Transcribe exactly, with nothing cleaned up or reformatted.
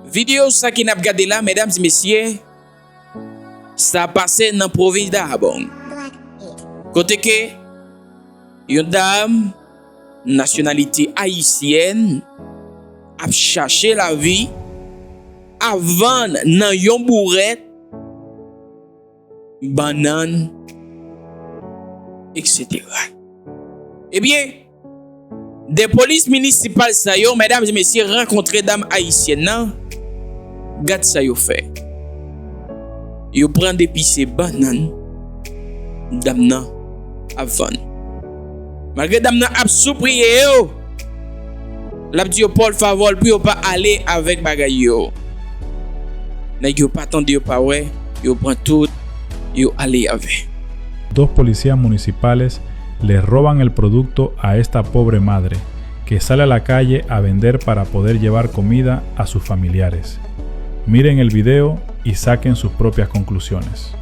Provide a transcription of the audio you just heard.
Videyo sa ki n ap gade la, medam e mesye, sa pase nan pwovens Dahab, kote ke yon dam nasyonalite ayisyèn ap chache lavi, ap vann nan yon bourèt bannann, etsetera. Ebyen, de polis minisipal sa yo, medam e mesye, rankontre dam ayisyèn nan, gad sa yo fè. Yo pran depi se bannann dam nan ap vann. Malgre dam nan ap sipliye yo, l ap di yo por favor pou yo pa ale avèk bagay yo. Nèg yo pa tande, yo pa wè, yo pran tout, yo ale avè. Dos policías municipales le roban el producto a esta pobre madre que sale a la calle a vender para poder llevar comida a sus familiares. Miren el video y saquen sus propias conclusiones.